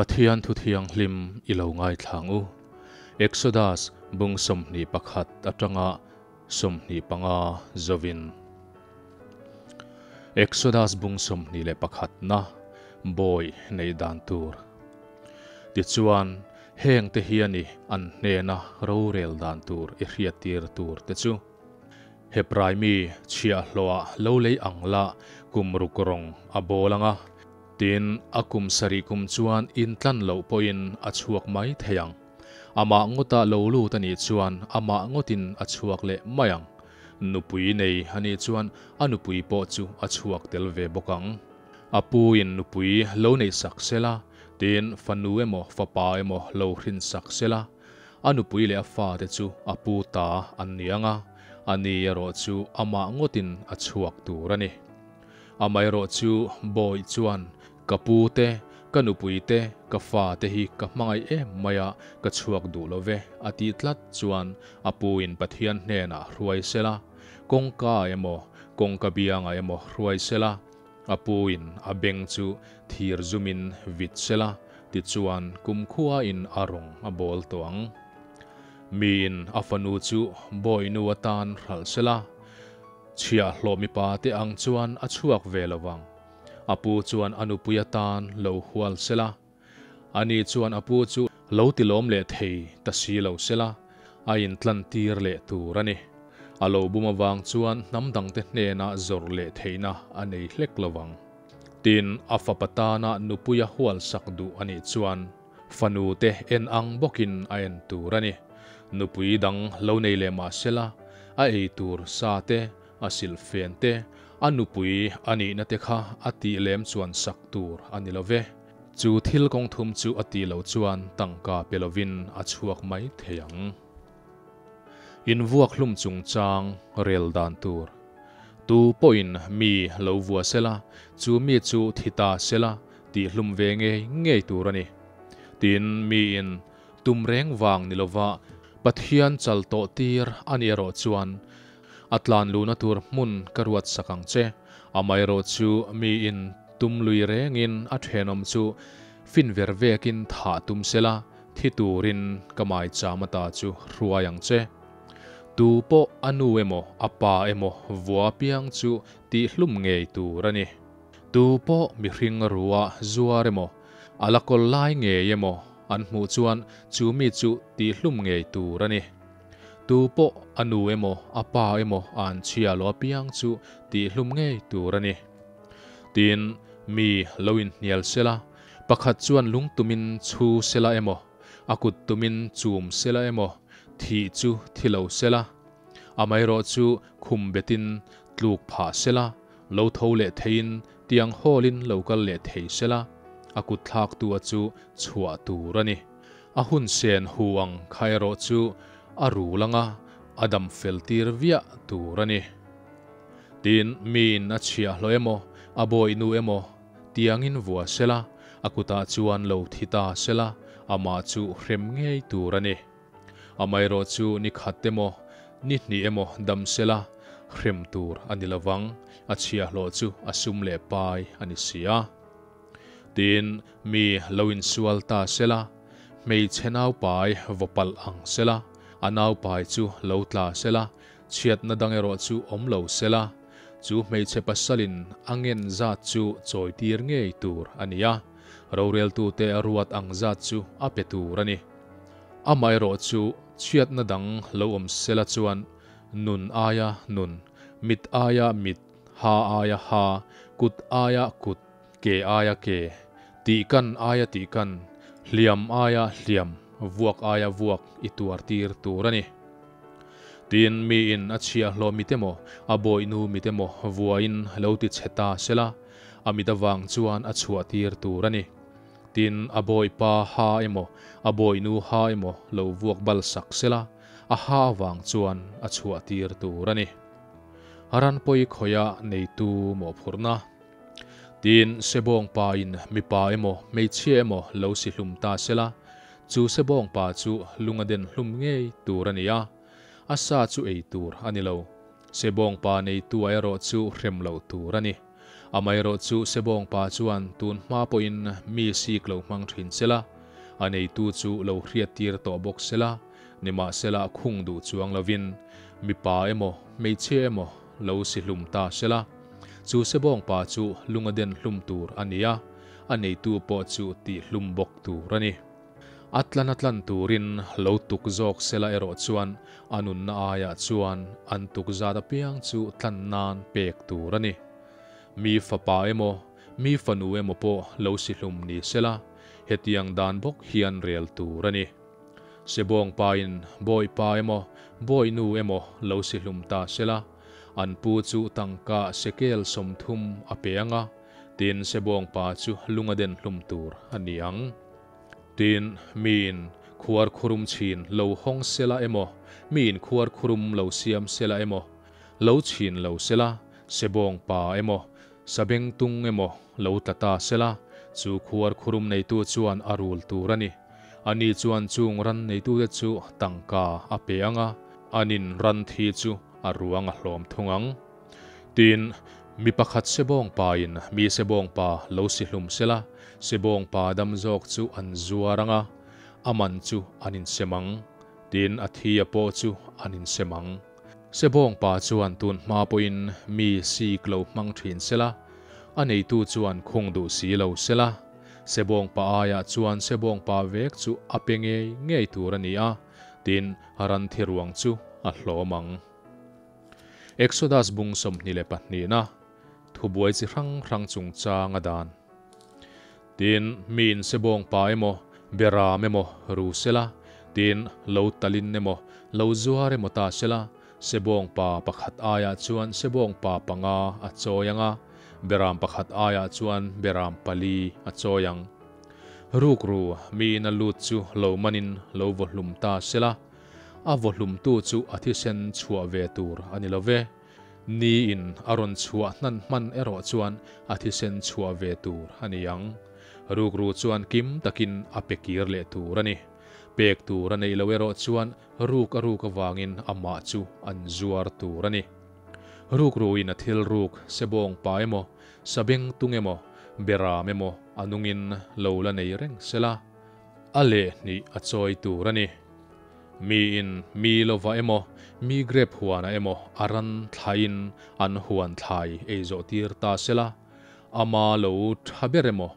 Pathian thu thianghlim i lo ngaithla ang u. Exodus bung 21 atanga 25 zovin. Exodus bung 21 na bawi nei dan tur. Tichuan, heng te hi a ni an hnena rorel dan tur i hriattir tur te chu. Hebrai mi chhiahhlawhah lo lei ang la kum ruk rawng a bawl ang a, tin, a kum sarih kum chuan intlan loh pawhin a chhuak mai thei ang. Amah ngawta lo lut a nih chuan amah ngawtin a chhuak leh mai ang. Nupui nei a nih chuan a nupui pawh chu a chhuak tel ve bawk ang. A pu in nupui lo neih sak sela, tin, fanu emaw fapa emaw lo hrin sak sela, a nupui leh a fate chu a pu ta an ni ang a, a ni erawh chu amah ngawtin a chhuak tur a ni. Amaherawhchu Bawih chuan, Ka pu te, ka nupui te, ka fate hi ka hmangaih em mai a, ka chhuak duh lo ve, a tih tlat chuan a pu in Pathian hnenah hruai sela, kawngka emaw, kawngka biangah emaw hruai sela, A pu in a beng chu thir zumin vit sela, tichuan kumkhua in a rawng a bawl tawh ang. Mi in a fanu chu bawihnu atan hralh sela, chhiahhlawh mipa te ang chuan a chhuak ve lo vang. A pu chuan a nupui atan lo hual sela, ani chuan a pu chu lo tilawm leh thei ta si lo sela, a intlantir leh tur a ni. A lo bum avang chuan hnam dangte hnena zawrh leh theihna a nei hlek lo vang. Tin, a fapa tana nupuia hualsak duh a nih chuan fanute en ang bawkin a en tur a ni. Nupui dang lo nei leh mah sela, a ei tur sa te, a silhfen te, a nupui a nihna te kha a tih lem chuan sak tur a ni lo ve. Chu thil kawng thum chu a tih loh chuan tangka pe lovin a chhuak mai thei ang. Invuak hlum chungchang rel dan tur. Tu pawhin mi lo vua sela, chu mi chu thi ta sela tih hlum ve ngei ngei tur a ni. Tin, miin tum reng vang ni lova Pathian chal tawh tir a ni erawh chuan a tlan luhna tur hmun ka ruat sak ang che. Amaherawh chu miin tum lui rengin a thenawm chu fin ver vekin thah tum sela, Thi turin ka maicham ata chu hruai ang che. Tu pawh a nu emaw a pa emaw vua piang chu tihhlum ngei tur a ni. Tu pawh mihring rua zuar emaw, a la kawl lai ngei emaw an hmuh chuan chu mi chu tihhlum ngei tur a ni. Tu pawh a nu emaw a pa emaw an chhia lo apiang chu tihhlum ngei tur a ni. Tin, mi lo inhnial sela, Pakhat chuan lung tumin chhu sela emaw, a kut tumin chum sela emaw, thih chu thi lo sela, amaherawh chu khum betin tluk phah sela, lo tho leh theiin tiang hawlin lo kal leh thei sela, a kut thlaktua chu chhuah tur a ni. A hun sen hu ang kha erawh chu a rul anga a dam fel tir viah tur a ni. Tin, miin a chhiahhlawh emaw, a bawihnu emaw, Tiangin vua sela, a kutah chuan lo thi ta sela, amah chu hrem ngei tur a ni. Amaherawh chu ni khat emaw, ni hnih emaw dam sela, hrem tur a ni lovang, a chhiahhlawh chu a sum leh pai a ni si a. Tin, mi lo insual ta sela, hmeichhe naupai vaw palh ang sela, a naupai chu lo tla sela, chhiatna dang erawh chu awm lo sela, Chu hmeichhe pasalin a ngen zat chu chawitir ngei tur a ni a, roreltute a ruat ang zat chu a pe tur a ni. Amaherawh chu chhiatna dang lo awm sela chuan nun aia nun, mit aia mit, ha aia ha, kut aia kut, ke aia ke, tihkan aia tihkan, hliam aia hliam, vuak aia vuak i tuartir tur a ni. Tin, miin a chhiahhlawh mit emaw, a bawihnu mit emaw vuain lo ti chhe ta sela, a mit avang chuan a chhuahtir tur a ni. Tin, a bawihpa ha emaw, a bawihnu ha emaw lo vuak bal sak sela, a ha avang chuan a chhuahtir tur a ni. Ran pawi khawiah neitu mawhphurhna. Tin, sebawngpa in mipa emaw hmeichhia emaw lo si hlum ta sela, chu sebawngpa chu lung a den hlum ngei tur a ni a, a sa chu ei tur a ni lo. Sebawngpa neitu a erawh chu hrem loh tur a ni. Amaherawhchu sebawng pa chuan tun hma pawhin mi sik lo hmang thin sela, a neitu chu lo hriattir tawh bawk sela, nimahsela khung duh chuang lovin mipa emaw hmeichhia emaw lo si hlum ta sela, chu sebawng pa chu lung a den hlum tur a ni a, a neitu pawh chu tih hlum bawk tur a ni. A tlan a tlan turin lo tuk zawk sela erawh chuan a nunna aiah chuan an tuk zat apiang chu tlan nan pek tur a ni. Mi fapa emaw, mi fanu emaw pawh lo si hlum ni sela, hetiang dan bawk hian rel tur a ni. Sebawng pain bawipa emaw, bawinu emaw lo si hlum ta sela, an pu chu tangka sekel 30 a pe ang a, tin sebawng pa chu lung a den hlum tur a ni ang. Tin, miin khuar khurum chhin lo hawng sela emaw, miin khuar khurum lo siam sela emaw, lo chhin lo sela, sebawng pa emaw, sabeng tung emaw lo tla ta sela, chu khuar khurum neitu chuan a rul tur a ni. Ani chuan chung ran neitute chu tangka a pe ang a, anin ran thi chu a ruang a hlawm thung ang. Tin, mi pakhat sebawng pain mi sebawng pa lo si hlum sela, sebawng pa dam zawk chu an zuar ang a, a man chu an insem ang. Tin, a thi a pawh chu an insem ang. Sebawng pa chuan tun hma pawhin mi sik lo hmang thin sela, a neitu chuan khung duh si lo sela, sebawng pa aiah chuan sebawng pa vek chu a pe ngei ngei tur a ni a, tin, ran thi ruang chu a hlawm ang. Exodus bung 22na thubuai chi hrang hrang chungchang a dan. Tin, miin sebawng pa emaw, beram emaw ru sela, tin, lo talin emaw, lo zuar emaw ta sela, sebawng pa pakhat aiah chuan sebawng pa panga a chawi ang a, beram pakhat aiah chuan beram pali a chawi ang. Rukru miin a lut chu lo manin lo vaw hlum ta sela, a vaw hlumtu chu a thisen chhuah ve tur a ni lo ve. Niin a rawn chhuah hnan hman erawh chuan a thisen chhuah ve tur a ni ang. Rukru chuan kim takin a pe kir leh tur a ni. Pek tur a neih lo erawh chuan ruk a ruk avangin amah chu an zuar tur a ni. Rukruin a thil ruk sebawng pa emaw, sabeng tung emaw, beram emaw a nungin lo la nei reng sela, a leh hnih a chawi tur a ni. Miin mi lova emaw, mi grep huana emaw a ran thlaiin an huan thlai ei zawh tir ta sela, ama lo tha ber emaw,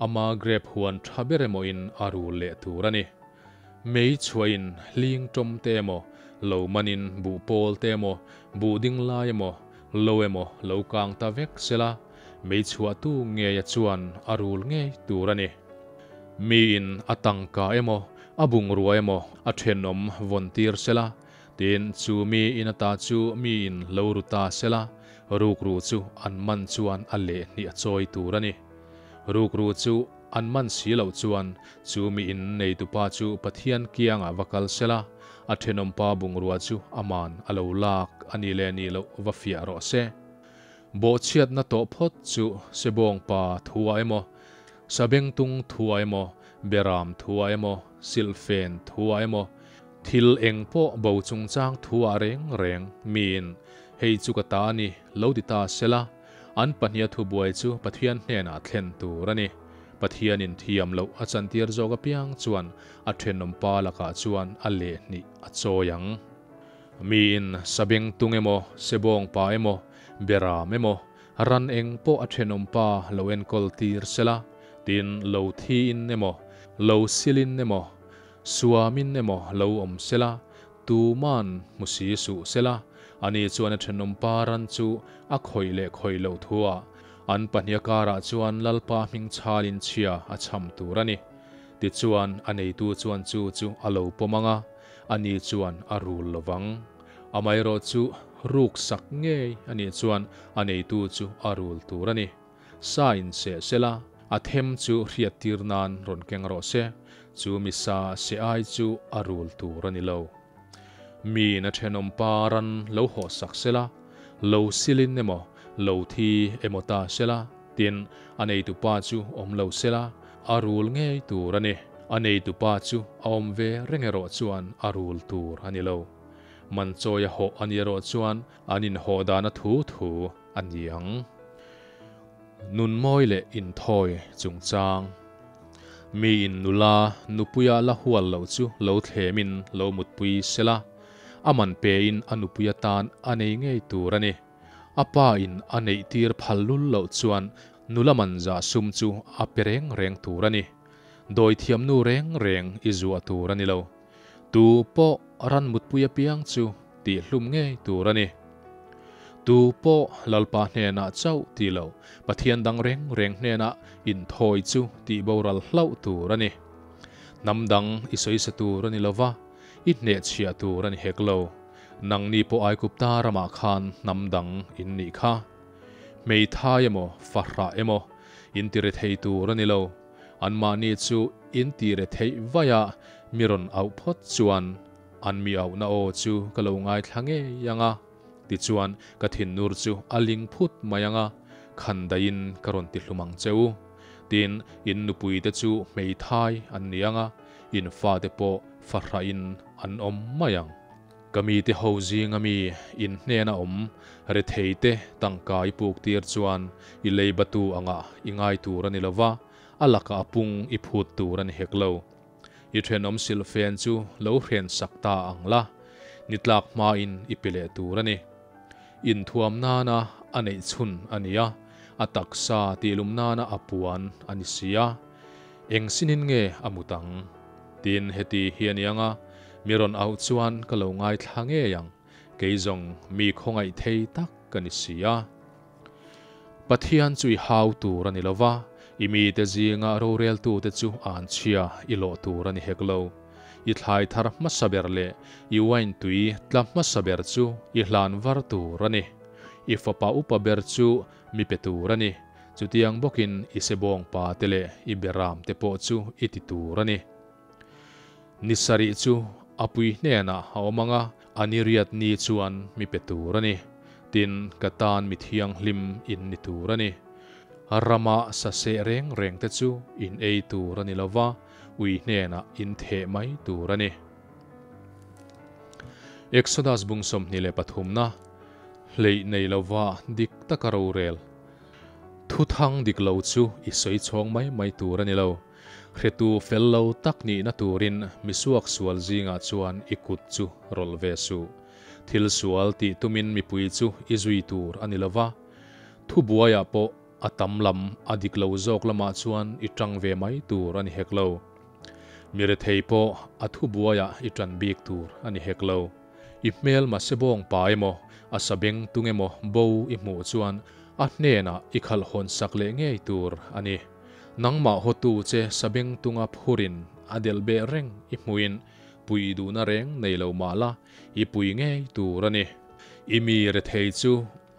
ama grep huan tha ber emaw in a rul leh tur a ni. Mei chhuahin hling tawm te emaw, lo manin buh pawl te emaw, buh ding lai emaw, lo emaw lo kang ta vek sela, mei chhuah tu ngei a chuan a rul ngei tur a ni. Miin a tangka emaw, a bungrua emaw a thenawm vawn tir sela, tin chu mi in ata chu miin lo ru ta sela, rukru chu an man chuan a leh hnih a chawi tur a ni. Rukru chu an man si loh chuan chu mi in neitupa chu Pathian kiangah va kal sela, a thenawm pa bungrua chu aman a lo lak a ni leh ni loh va fiah rawh se. Bawhchhiatna tawh phawt chu sebawng pa thua emaw, sabeng tung thua emaw, beram thua emaw, silhfen thua emaw, thil eng pawh bo chungchang thua reng reng miin hei chu ka ta a ni lo ti ta sela, an pahnih a thubuai chu Pathian hnenah thlen tur a ni. Pathianin thiam loh a chantir zawk apiang chuan a thenawm pa lakah chuan a leh hnih a chawi ang. Miin sabeng tung emaw, sebawng pa emaw, beram emaw, ran eng pawh a thenawm pa lo enkawl tir sela, tin lo thiin emaw, lo silin emaw, suamin emaw lo awm sela, tuman hmu si suh sela, ani chuan a thenawm pa ran chu a khawih leh khawih loh thua, an pahnih a karah chuan Lalpa hming chhalin chhia a cham tur a ni. Tichuan a neitu chuan chu chu a lo pawm ang a, ani chuan a rul lovang. Amaherawh chu ruk sak ngei ani chuan a neitu chu a rul tur a ni. Sa in seh sela, a them chu hriat tir nan rawn keng rawh se, chu mi sa se ai chu a rul tur a ni lo. Miin a thenawm pa ran lo haw sak sela, lo silin emaw, lo thi emaw ta sela, tin a neitu pa chu awm lo sela, a rul ngei tur a ni. A neitu pa chu a awm ve reng erawh chuan a rul tur a ni lo. Man chawi a hawh a ni erawh chuan an inhawh dan a thu thu a ni ang. Nun mawi leh inthawi chungchang. Miin nula nupuia la hual loh chu lo thlemin lo mutpui sela, a man pein a nupui atan a nei ngei tur a ni. A pa in a neih tir phal lul loh chuan nula man zah sum chu a pe reng reng tur a ni. Dawithiamnu reng reng i zuah tur a ni lo. Tu pawh ran mutpui apiang chu tihhlum ngei tur a ni. Tu pawh Lalpa hnenah chauh ti lo, Pathian dang reng reng hnenah inthawi chu tih boral hlauh tur a ni. Hnam dang i sawisa tur a ni lo va, i hnehchhiah tur a ni hek lo. Nangni pawh Aigupta ramah khan hnam dang in nih kha. Hmeithai emaw, fahrah emaw in ti rethei tur a ni lo. Anmahni chu in ti retheih vaia mi rawn auh phawt chuan an mi auhna aw chu ka lo ngaithla ngei ang a, tichuan ka thinur chu a ling phut mai ang a, khan daihin ka rawn ti hlum ang che u. Tin, in nupuite chu hmeithai an ni ang a, in fate pawh fahrahin an awm mai ang. Ka mite ho zinga mi in hnena awm retheite tangka i puk tir chuan i lei batu angah i ngai tur a ni lo va, a lakah a pung i phut tur a ni hek lo. I thenawm silhfen chu lo hren sak ta ang la, ni tlak hmain i pe leh tur a ni. Inthuam nana a neih chhun a ni a, a taksa tihlum nana a puan a ni si a. Eng sinin nge a mut ang? Tin, heti hi a ni ang a, mi rawn auh chuan ka lo ngaithla ngei ang, kei zawng mi khawngaih thei tak ka ni si a. Pathian chu i hau tur a ni lo va, i mite zinga roreltute chu an chhia i lawh tur a ni hek lo. I thlai thar hmasa ber leh i wine tui tla hmasa ber chu i hlan var tur a ni. I fapa upa ber chu mi pe tur a ni. Chutiang bawkin i sebawng pa te leh i beram te pawh chu i ti tur a ni. Ni sarih chu a pui hnenah a awm ang a, a ni riat ni chuan mi pe tur a ni. Tin, ka tan mi thianghlim in ni tur a ni. Rama sa seh reng reng te chu in ei tur a ni lo va, ui hnenah in theh mai tur a ni. Exodus bung 23 na, Hleih nei lova dik taka rorel. Thuthang dik lo chu i sawi chhawng mai mai tur a ni lo. Hretu fel lo tak nihna turin misuak sual zingah chuan i kut chu rawlh ve suh. Thil sual tih tumin mipui chu i zui tur a ni lo va, thubuaiah pawh a tam lam a dik lo zawk lamah chuan i tang ve mai tur a ni hek lo. Mi rethei pawh a thubuaiah i tan bik tur a ni hek lo. I hmel mahse bawng pa emaw, a sa beng tung emaw bo i hmuh chuan a hnenah i khalh hawn sak leh ngei tur a ni. Nangmah hawtu che sa beng tunga phurin a delh beh reng i hmuhin pui duhna reng nei lo mah la, i pui ngei tur a ni. I mi rethei chu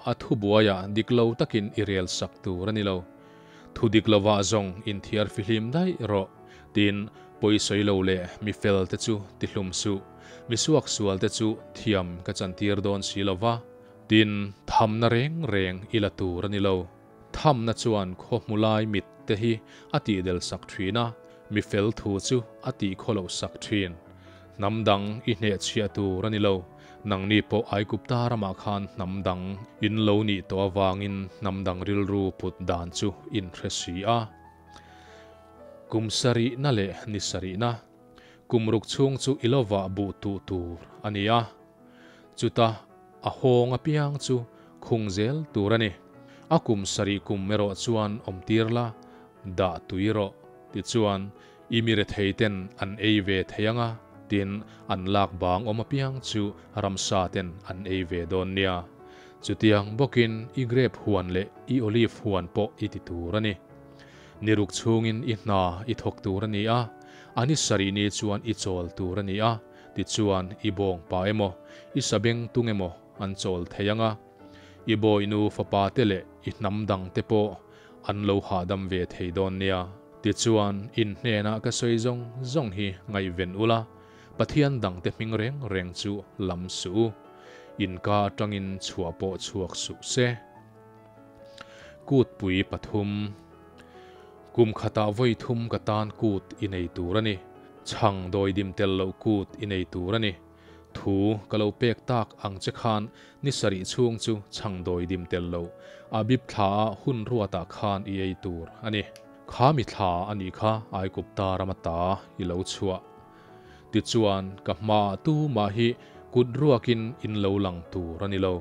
a thubuaiah dik lo takin i rel sak tur a ni lo. Thu dik lovah zawng inthiar fihlim daih rawh. Tin, pawisawi lo leh mi fel te chu ti hlum suh. Mi suaksual te chu thiam ka chantir dawn si lo va. Tin, thamna reng reng i la tur a ni lo. Thamna chuan khaw hmu lai mit te hi a tihdel sak thin a, mi fel thu chu a tih khaw loh sak thin. Hnam dang i hnehchhiah tur a ni lo. Nangni pawh Aigupta ramah khan hnam dang in lo nih tawh avangin hnam dang rilru put dan chu in hre si a. Kum sarihna leh ni sarihna, kum ruk chhung chu i lo vah buh tuh tur a ni a. Chuta a hawng apiang chu khung zel tur a ni. A kum sarih kum erawh chuan awmtir la, dah tui rawh. Tichuan, i mi rethei ten an ei ve thei ang a, tin, an lak bang awm apiang chu ramsa ten an ei ve dawn nia. Chutiang bawkin i grape huan leh i olive huan pawh i ti tur a ni. Ni ruk chhungin i hna i thawk tur a ni a, a ni sarih ni chuan i chawl tur a ni a, tichuan i bawng pa emaw, i sabeng tung emaw an chawl thei ang a. I bawihnu fapa te leh i hnam dang te pawh an lo hahdam ve thei dawn nia. Tichuan in hnenah ka sawi zawng zawng hi ngaihven ula, Pathian dangte hming reng reng chu lam suh u, in ka atangin chhuah pawh chhuak suh se. Kutpui pathum. Kum khatah vawi thum ka tan kut i nei tur a ni. Chhang dawidim tel loh kut i nei tur a ni. Thu ka lo pek tak ang che khan ni sarih chhung chu chhang dawidim tel lo Abib thlaah hun ruatah khan i ei tur a ni. Kha mi thla a nih kha Aigupta ram ata i lo chhuah. Tichuan ka hmaah tumah hi kut ruakin in lo lang tur a ni lo.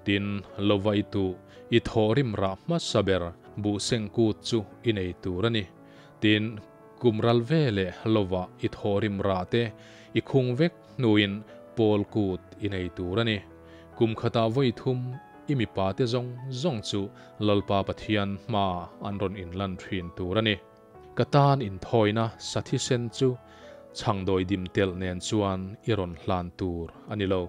Tin, lova i tuh, i thawhrim rah hmasa ber buhseng kut chu i nei tur a ni. Tin, kum ral ve leh lova i thawhrim rah te i khung vek hnuin pawl kut i nei tur a ni. Kum khatah vawi thum i mipa te zawng zawng chu Lalpa Pathian hmaah an rawn inlan thin tur a ni. Ka tan inthawina sa thisen chu chhangdawi dim telh nen chuan i rawn hlan tur a ni lo.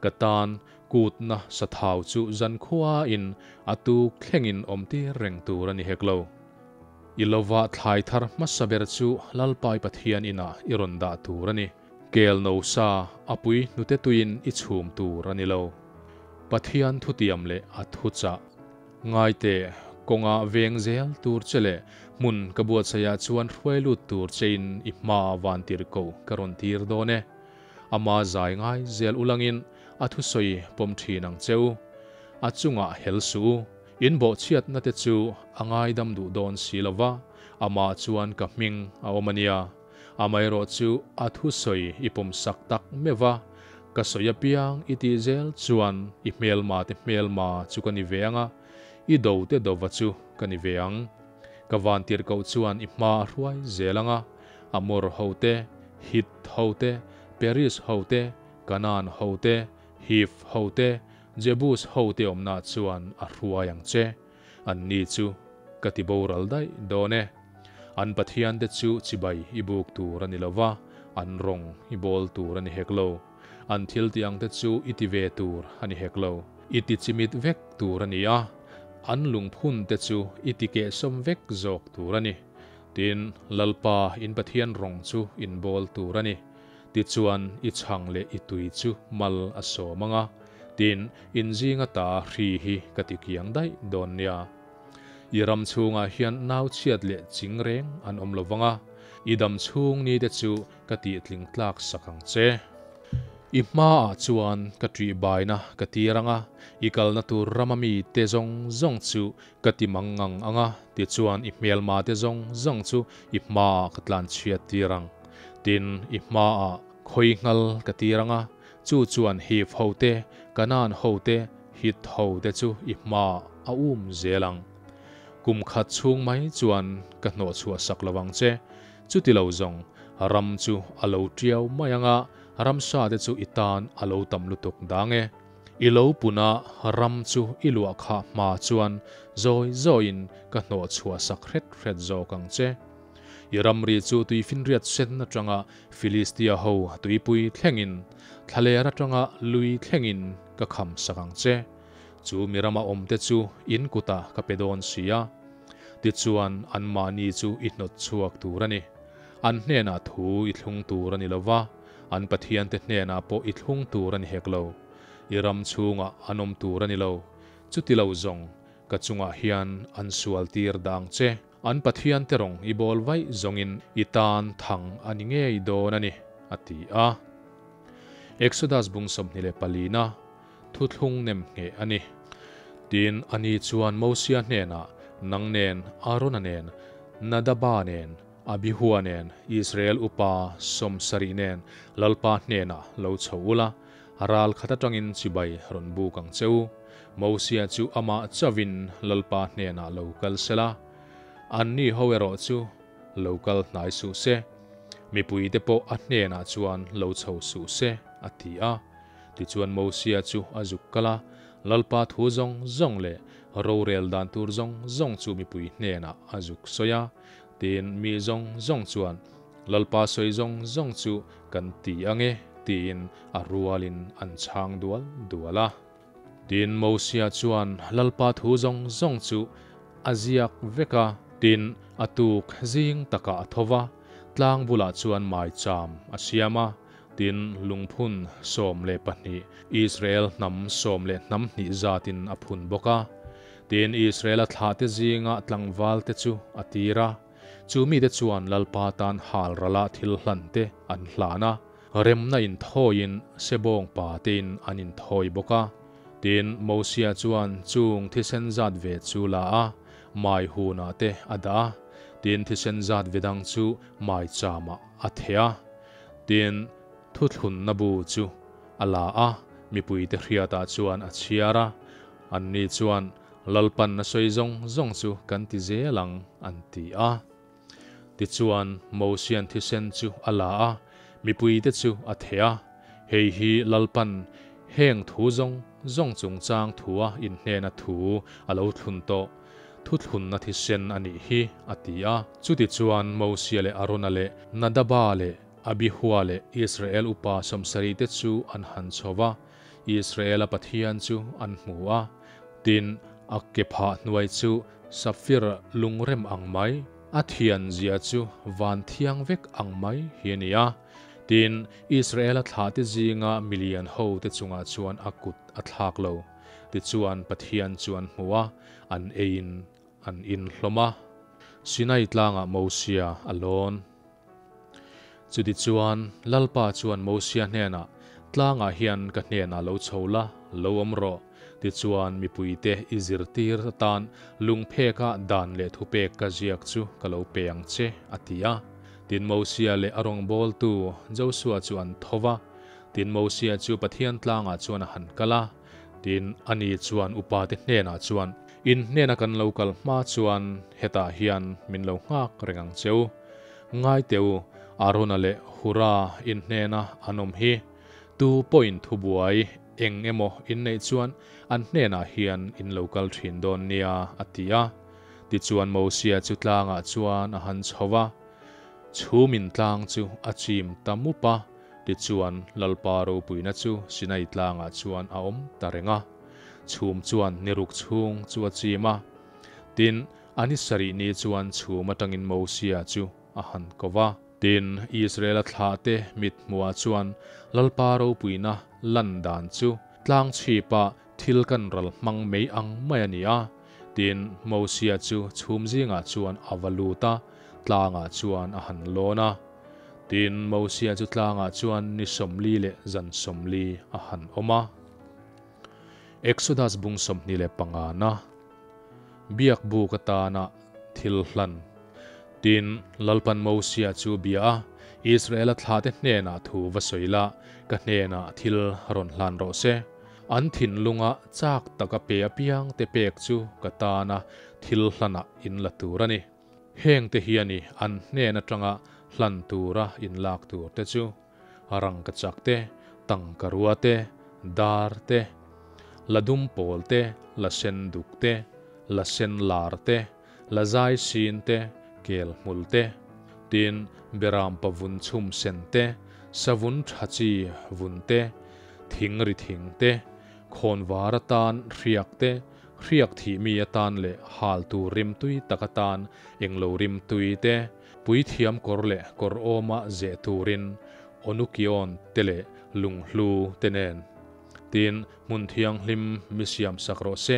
Ka tan kutna sa thau chu zankhuain a tuk thlengin awmtir reng tur a ni hek lo. I lova thlai thar hmasa ber chu Lalpai Pathian inah i rawn dah tur a ni. Kel no sa a pui hnute tuiin i chhum tur a ni lo. Pathian thutiam leh a thuchah. Ngaite, kawnga veng zel tur che leh hmun ka buatsaihah chuan hruai lut tur chein i hma vantirhkoh ka rawn tir dawn e. Ama zai ngai zel ulangin a thusawi pawm thin ang che u. A chungah hel suh u. In bawhchhiatna te chu a ngaidam duh dawn si lo va, amah chuan ka hming a awm a nia. Amaherawh chu a thusawi i pawmsak tak meuh va, ka sawi apiang i tih zel chuan i hmelma te hmelma chu ka ni ve ang a, i do te dova chu ka ni ve ang. Ka vantirhkoh chuan i hma a hruai zel ang a, Amor ho te, Hit ho te, Peris ho te, Kanaan ho te, Hiv ho te, Jebus hote awmna chuan a hruai ang che. Anni chu ka ti boral daih dawn e. An pathiante chu chibai i buk tur a ni lo va, an rawng i bawl tur a ni hek lo. An thil tih angte chu i ti ve tur a ni hek lo. I ti chimit vek tur a ni a, an lungphunte chu i ti kehsawm vek zawk tur a ni. Tin, Lalpa in Pathian rawng chu in bawl tur a ni. Tichuan, i chhang leh i tui chu mal a sawm ang a, tin, in zinga ta hri hi ka ti kiang daih dawn nia. I ram chhungah hian nau chhiat leh ching reng an awm lo vang a, i dam chhung ni te chu ka tihtling tlak sak ang che. I hmaah chuan ka ṭih baina ka tir ang a, i kalna tur rama mi te zawng zawng chu ka ti mangang ang a, tichuan i hmelma te zawng zawng chu i hmaah ka tlanchhiat tir ang. Tin, i hmaah khawi nghal ka tir ang a, chu chuan Hiv ho te, Kanaan ho te, Hit ho te chu i hmaah a um zel ang. Kum khat chhung mai chuan ka hnawhchhuah sak lo ang che. Chuti lo zawng, ram chu a lo tiau mai ang a, ramsa te chu i tan a lo tam lutuk dang e. I lo puna ram chu i luah khah hma chuan zawi zawiin ka hnawhchhuah sak hret hret zawk ang che. I ramri chu tuifinriat sen atanga Filistia ho tuipui thlengin, thlaler atanga lui thlengin ka kham sak ang che. Chu mi rama awmte chu in kutah ka pe dawn si a. Tichuan anmahni chu i hnawt chhuak tur a ni. An hnenah thu i thlung tur a ni lo va, an pathiante hnenah pawh i thlung tur a ni hek lo. I ram chhungah an awm tur a ni lo. Chuti lo zawng, ka chungah hian an sual tir dah ang che. An pathiante rawng i bawl vaih zawngin i tan thang a ni ngei dawn a ni, a ti a. Exodus bung 24 na thuthlung nem ngheh a ni. Tin, ani chuan Mosia hnenah, Nang nen, Arona nen, Nadaba nen, Abihua nen, Israel upa 70 nen Lalpa hnenah lo chho ula, ral khat atangin chibai rawn buk ang che u. Mosia chu amah chauhin Lalpa hnenah lo kal sela, anni ho erawh chu lo kal hnai suh se, mipuite pawh a hnenah chuan lo chho suh se, a ti a. Tichuan Mosia chu a zuk kal a, Lalpa thu zawng zawng leh rorel dan tur zawng zawng chu mipui hnenah a zuk sawi a. Tin, mi zawng zawng chuan, Lalpa sawi zawng zawng chu kan ti ang e, tiin a rualin an chhang dual dual a. Tin, Mosia chuan Lalpa thu zawng zawng chu a ziak vek a. Tin, a tuk zing takah a tho va, tlang bulah chuan maicham a siam a. Tin, lungphun 12, Israel hnam sawm leh hnam hnih zatin a phun bawk a. Tin, Israela thlahte zinga tlangvalte chu a tir a. Chu mite chuan Lalpa tan hal rala thil hlante an hlan a. Remna inthawiin sebawng pa tein an inthawi bawk a. Tin, Mosia chuan chung thisen zat ve chu la a, mai hunah te a dah a. Tin, thisen zat ve dang chu maichamah a theh a. Tin, thuthlunna bu chu a la a, mipuite hriatah chuan a chhiar a. Anni chuan, Lalpan a sawi zawng zawng chu kan ti zel ang, an ti a. Tichuan, Mosian thisen chu a la a, mipuite chu a theh a. Hei hi Lalpan heng thu zawng zawng chungchang thua inhnena thu a lo thlun tawh thuthlunna thisen a nih hi, a ti a. Chutichuan, Mosia leh Arona leh Nadaba leh Abihua leh Israel upa sawmsarihte chu an han chho va, Israela Pathian chu an hmu a. Tin, a ke phah hnuai chu safir lungrem ang mai, a thian zia chu van thiang vek ang mai hi a ni a. Tin, Israela thlahte zinga milian hote chungah chuan a kut a thlak lo. Tichuan, Pathian chu an hmu a, an eiin an inhlawm a. Sinai tlangah Mosia a lawn. Chutichuan, Lalpa chuan Mosia hnenah, Tlangah hian ka hnenah lo chho la, lo awm rawh. Tichuan, mipuite i zirtir atan lungpheka dan leh thupek ka ziak chu ka lo pe ang che, a ti a. Tin, Mosia leh a rawngbawltu Josua chu an tho va. Tin, Mosia chu Pathian tlangah chuan a han kal a. Tin, ani chuan upate hnenah chuan, In hnena kan lo kal hma chuan hetah hian min lo nghak reng ang cheu. Ngai teh u, Arona leh Hura in hnena an awm hi. Tu pawhin thubuai eng emaw in neih chuan an hnenah hian in lo kal thin dawn nia, a ti a. Tichuan Mosia chu tlangah chuan a han chho va, chhumin tlang chu a chim ta mup a, tichuan Lalpa ropuina chu Sinai tlangah chuan a awm ta reng a. Chhum chuan ni ruk chhung chu a chim a. Tin, a ni sarih ni chuan chhum atangin Mosia chu a han ko va. Tin, Israela thlahte mit hmuhah chuan Lalpa ropuina lan dan chu tlang chhipa thil kan ral hmang mai ang mai a ni a. Tin, Mosia chu chhum zingah chuan a va lut a, tlangah chuan a han lawn a. Tin, Mosia chu tlangah chuan ni 40 leh zan 40 a han awm a. Exodus bung 25 na Biak buk atana thil hlan. Tin, Lalpan Mosia chu bia a, Israela thlate hnenah thu va sawi la, ka hnenah thil rawn hlan rawh se. An thinlunga chak taka pe apiang te pek chu ka tana thil hlanah in la tur a ni. Heng te hi a ni an hnen atanga hlan tura in lak tur te chu. Rangkachak te, tangkarua te, dar te, la dum pawl te, la sen duk te, la sen lar te, la zai sin te, kel hmul te, tin, berampa vun chhum sen te, savun tha chi vun te, thing ri thing te, khawnvar atan hriak te, hriak thih mi atan leh hal tur rimtui tak atan englo rimtui te, Puithiam kawr leh kawr awma zeh turin Onukion te leh lunghlu te nen. Tin, hmun thianghlim mi siam sak rawh se,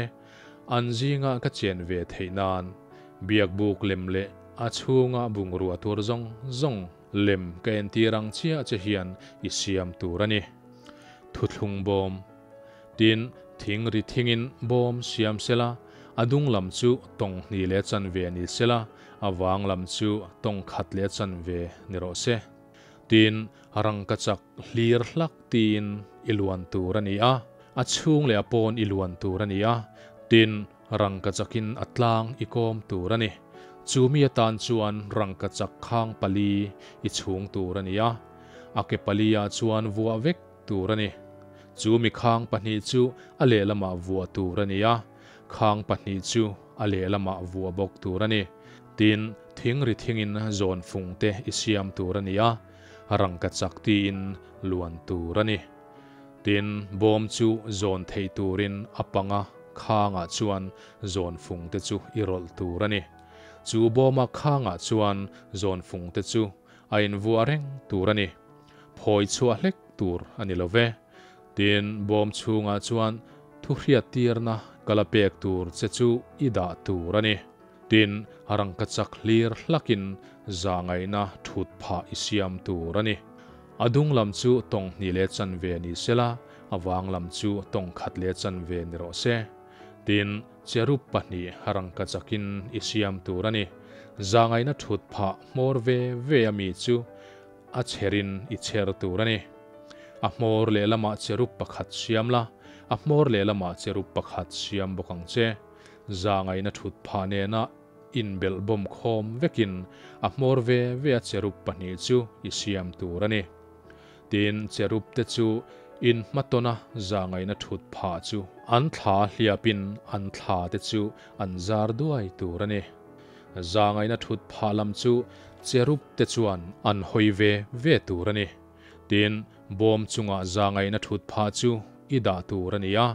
an zinga ka chen ve theih nan. Biakbuk lem leh a chhunga bungrua tur zawng zawng lem ka entir ang chiah che hian i siam tur a ni. Thuthlung bawm. Tin, thing ri thingin bawm siam sela, a dung lam chu tawng hnih leh chanve ni sela, a vang lam chu tawng khat leh chanve ni rawh se. Tin, rangkachak hlir hlak tiin i luan tur a ni a, a chhung leh a pawn i luan tur a ni a, tin, rangkachakin a tlang i kawm tur a ni. Chu mi atan chuan rangkachak khang pali i chhung tur a ni a, a ke pali-ah chuan vuah vek tur a ni. Chu mi khang pahnih chu a lehlamah vuah tur a ni a, khang pahnih chu a lehlamah vuah bawk tur a ni. Tin, thing ri thingin zawn fung te i siam tur a ni a, rangkachak tiin luan tur a ni. Tin, bawm chu zawn theih turin a panga khangah chuan zawn fung te chu i rawlh tur a ni. Chu bawma khangah chuan zawn fung te chu a invuah reng tur a ni. Phawi chhuah hlek tur a ni lo ve. Tin, bawm chhungah chuan thuhriattirna ka la pek tur che chu i dah tur a ni. Tin, rangkachak hlir hlakin zahngaihna thut phah i siam tur a ni. A dung lam chu tawng hnih leh chanve ni sela, a vang lam chu tawng khat leh chanve ni rawh se. Tin, cherub pahnih rangkachakin i siam tur a ni. Zangaina thut phah hmawr ve ve a mi chu a chherin i chher tur a ni. A hmawr lehlamah cherub pakhat siam la, a hmawr lehlamah cherub pakhat siam bawk ang che. Zangaina thut phah nena inbelh bawm khawm vekin a hmawr ve ve a cherub pahnih chu i siam tur a ni. Tin, cherub te chu in hmatawna zangaina thut phah chu an thla hliapin an thla te chu an zar duai tur a ni. Zangaina thut phah lam chu cherub te chuan an hawi ve ve tur a ni. Tin, bawm chungah zangaina thut phah chu i dah tur a ni a.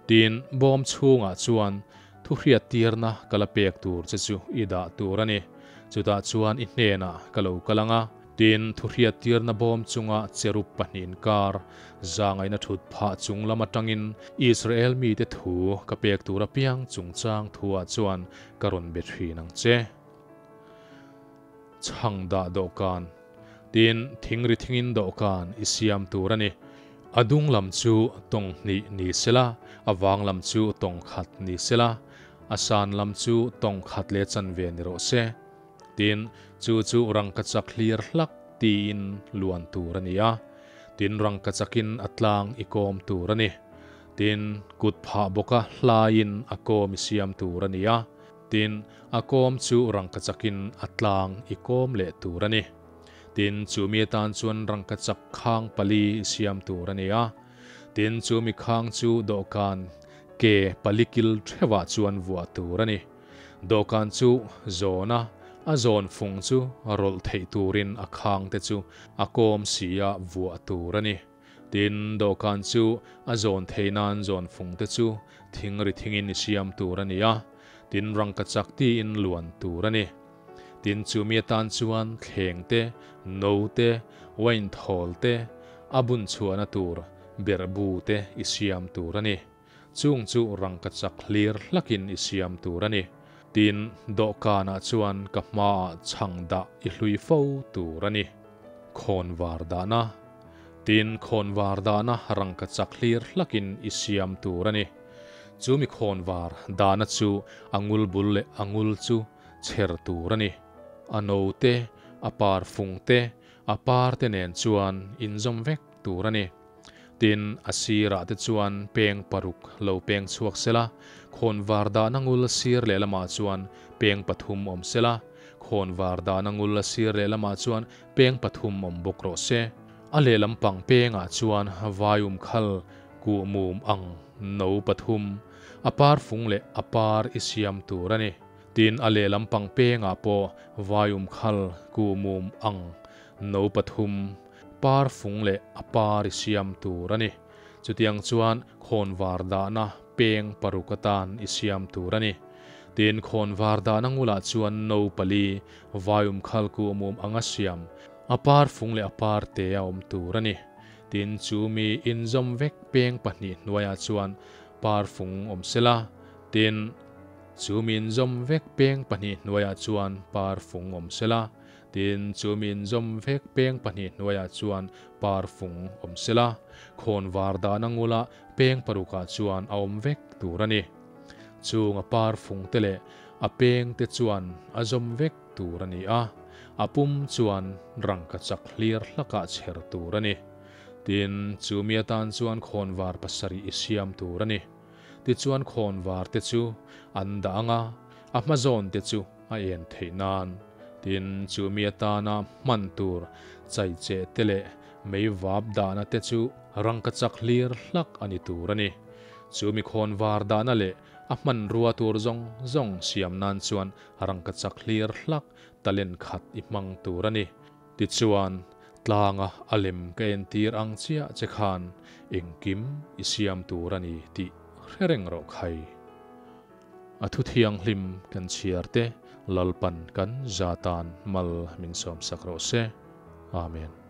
Tin, bawm chhungah chuan thuhriattirna ka la pek tur che chu i dah tur a ni. Chutah chuan i hnenah ka lo kal ang a. Tin, thuhriattirna bawm chunga cherub pahnih inkar zangaina thut phah chung lam atangin Israel mite thu ka pek tur apiang chungchang thuah chuan ka rawn be thin ang che. Chhang dah dawhkan. Tin, thingri thingin dawhkan i siam tur a ni. A dung lam chu tawng hnih ni sela, a vang lam chu tawng khat ni sela, a san lam chu tawng khat leh chanve ni rawh se. Tin, chu chu rangkachak hlir hlak tiin luan tur a ni a. Tin, rangkachakin a tlang i kawm tur a ni. Tin, kut phah bawka hlaiin a kawm i siam tur a ni a. Tin, a kawm chu rangkachakin a tlang i kawm leh tur a ni. Tin, chu mi atan chuan rangkachak khang pali i siam tur a ni a. Tin, chu mi khang chu dawhkan ke pali kil theuhah chuan vuah tur a ni. Dawhkan chu zawn a, a zawn fung chu rawlh theih turin a khang te chu a kawm si a vuah tur a ni. Tin, dawhkan chu a zawn theih nan zawn fung te chu thing ri thingin i siam tur a ni a, tin rangkachak tiin luan tur a ni. Tin, chumi atan chuan thleng te, no te, wine thawl te, a bun chhuahna tur berhbu te i siam tur a ni. Chung chu rangkachak hlir hlakin i siam tur a ni. Tin, dawhkanah chuan ka hmaah chhang dah i hlui fo tur a ni. Khawnvar dahna. Tin, khawnvar dahna rangkachak hlir hlakin i siam tur a ni. Chu mi khawnvar dahna chu a ngul bul leh a ngul chu chher tur a ni. A no te, a parfung te, a par te nen chuan inzawm vek tur a ni. Tin, a sirah te chuan peng paruk lo peng chhuak sela, khawnvar dahna ngul sir lehlamah chuan peng pathum awm sela, khawnvar dahna ngul sir lehlamah chuan peng pathum awm bawk rawh se. A lehlam pang pengah chuan vaium khal kuh mum ang no pathum, a par fung leh a par i siam tur a ni. Tin, a lehlam pang pengah pawh vaium khal kuh mum ang no pathum, Par fung leh a par i siam tur a ni. Chutiang chuan khawnvar dahna peng paruk atan i siam tur a ni. Tin, khawnvar dahna ngulah chuan no pali, vaium khal kuhmum anga siam, a par fung leh a par te a awm tur a ni. Tin, chu mi inzawm vek peng pahnih hnuaiah chuan par fung awm sela. Tin, chu mi inzawm vek peng pahnih hnuaiah chuan par fung awm sela. Tin, chu min zawm vek peng pahnih hnuaiah chuan par fung awm sela, khawnvar dahna ngula peng parukah chuan a awm vek tur a ni. Chung a par fung te leh a peng te chuan a zawm vek tur a ni a, a pum chuan rangkachak hlir hlakah chher tur a ni. Tin, chu mi atan chuan khawnvar pasarih i siam tur a ni. Tichuan khawnvar te chu an dah ang a, a hma zawn te chu a en theih nan. Tin, chu mi atana hman tur chaicheh te leh mei vap dahna te chu rangkachak hlir hlak a ni tur a ni. Chu mi khawnvar dahna leh a hmanrua tur zawng zawng siam nan chuan rangkachak hlir hlak talent khat i hmang tur a ni. Tichuan, tlanga a lem ka entir ang chiah che khan engkim i siam tur a ni tih hre reng rawh khai. A thu thianghlim kan chhiar te Lalpan kan za tan mal min sawmsak rawh se. Amen.